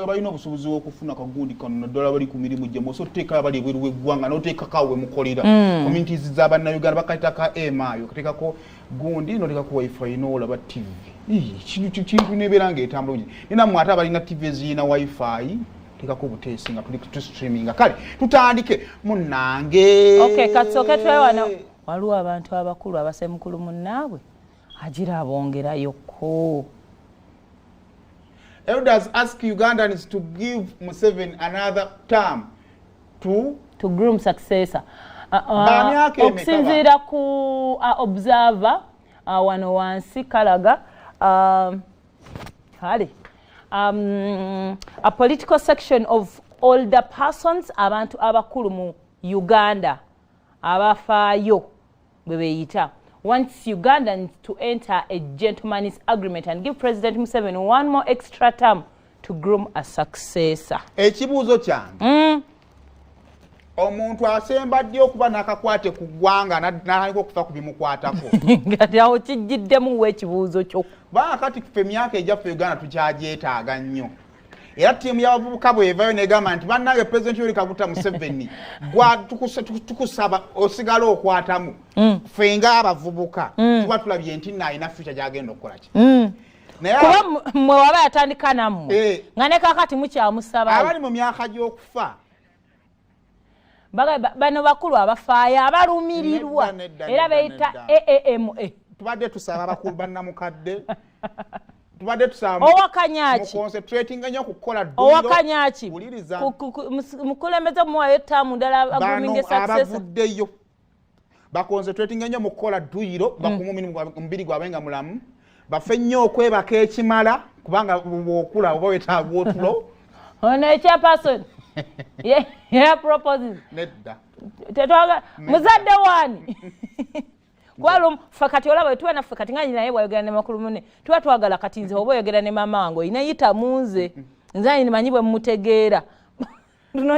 Balina obusobozi bw'okufuna kagundi kano, naddala bali ku mirimu gyammwe. Osobola otuteekayo abali ebweru w'eggwanga n'oteekako awo we mukolera, communities z'abannayuganda, bakayita ka emayo, kateekako gundi n'oteekako WiFi n'olaba TV. Ii, kintu nebeera ng'etambula bulungi. Naye nammwe ate abalina TV ezirina WiFi, teekako obuteesi nga tuli tustreaminga. Kale tutandike, munnange. Okay, kasooke tulabe wano waliwo abantu abakulu abasemukulu munnaabwe agira abongerayokko. Elders ask Ugandans to give Museveni another term to to groom successor. Ba myaka emeka? Okusinziira ku Observer, wano wansi kalaga kale a political section of older persons, abantu abakulu mu Uganda abafaayo bwe beeyita, wants Ugandans to enter a gentleman's agreement and give President Museveni one more extra term to groom a successor. Ekibuuzo kyange, omuntu asemba ddi okuba n'akakwate ku ggwanga n'atandika okufa ku bimukwatako? Kati awo kijjiddemu wa ekibuuzo kyo? Kubanga kati ffe emyaka egyaffe Uganda tukyagyetaaga nnyo, era ttiimu y'abavubuka bwevayo negamba nti, "Bannange, Pulezidenti Yoweri Kaguta Museveni, gwa tukusaba osigale okwatamu," ffe ng'abavubuka tuba tulabye nti nno alina future gyagenda okukola ki. Naye kuba mmwe waba yatandika nammwe nga ne kakati mukyamusabayo. Abali mu myaka gy'okufa. Bano bakulu abafaayo abalumirirwa. Nedda, nedda, era nedda, beyita nedda. AAMA. Tubadde tusaba abakulu bannamukadde, tubadde tusaba Owakanyaki? muconcentratinga nnyo kukola dduyiro. Owakanyaki? Wuliriza. Mukulembeze muwayo taamu ndala Bano agrooming successor. abavuddeyo baconcentratinga nnyo mu kukola dduyiro, bakume omubiri gwabwe nga mulamu, bafe nnyo okwebaka ekimala, kubanga bwokula oba wetaaga otulo. Ono echairperson ye proposes. Nedda. Tetwaga muzadde waani kuba ffe kati olaba wetuba naffe kati nga naye bwayogera ne makulu mune, tuba twagala kati nze oba oyogera ne mama wange olina yita mu nze, nze ani manyi bwe mmutegeera.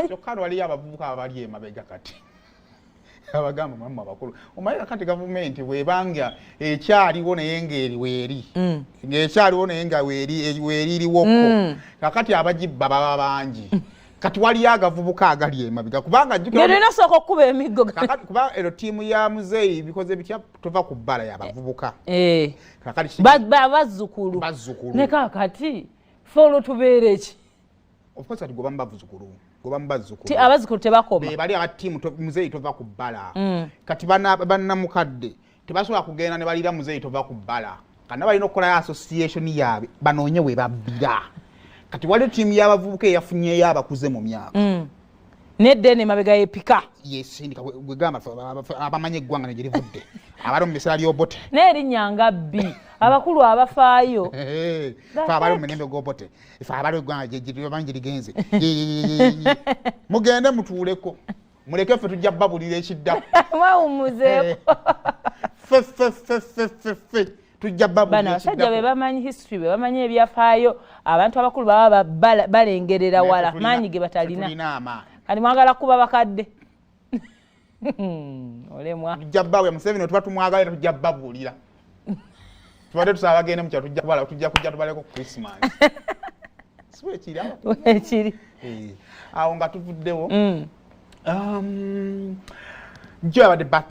Kyokka waliyo abavubuka abali emabega kati abagamba, "Mamu abakulu, omanyi kakati gavumenti bwebanga ekyaliwo naye ngaeri weeri, ng'ekyaliwo naye nga weeri weeririrwokko, kakati abagibba baba bangi." Kati waliyo agavubuka agali emabega kubanga jjukira- Tulina osooka okukuba emiggo. Kakati kuba ero ttiimu ya muzeeyi bikoze bitya, tova ku bbala y'abavubuka. Kakati bazzukulu. Bazzukulu. Ne kakati fe olwo tubeera eki? Of course kati goba mu bazzukulu, goba mu bazzukulu. Abazzukulu tebakoma. Be bali aba ttiimu muzeeyi tova ku bbala. Kati bannamukadde tebasobola kugenda ne balira muzeeyi tova ku bbala. Kana balina okukolayo association yaabwe banoonye we babbira. Kati waliwo ttiimu y'abavubuka eyafunyeyo abakuze mu myaka. Nedda, eno emabega yepika. Yesindika gwegamba abamanyi eggwanga ne gye livudde, abali mu biseera ly'Obote. Naye erinnya nga bbi, abakulu abafaayo. Fe abali mu mirembe gw'Obote, fe abali eggwanga bamanyi gye ligenze, mugende mutuuleko, muleke ffe tujja babulira ekiddako. Mwawumuzeeko. Ffe ffe ffe ffe ffe ffe tujja Bano babulira abasajja be ekiddako. bamanyi history, be bamanyi ebyafaayo. Abantu abakulu baba balengerera Naye wala, maanyi ge batalina. Tetulina amaanyi. Kati mwagala kuba bakadde, olemwa. Tujja babulira Museveni, tuba tumwagala era tujja babuulira. Tubadde tusaba bagende mukyalo, tujja kubala, tujja kujja tubaleko Christmas, si bwekiri? Ekiri. Awo nga tuvuddewo, jo yabadde birthday.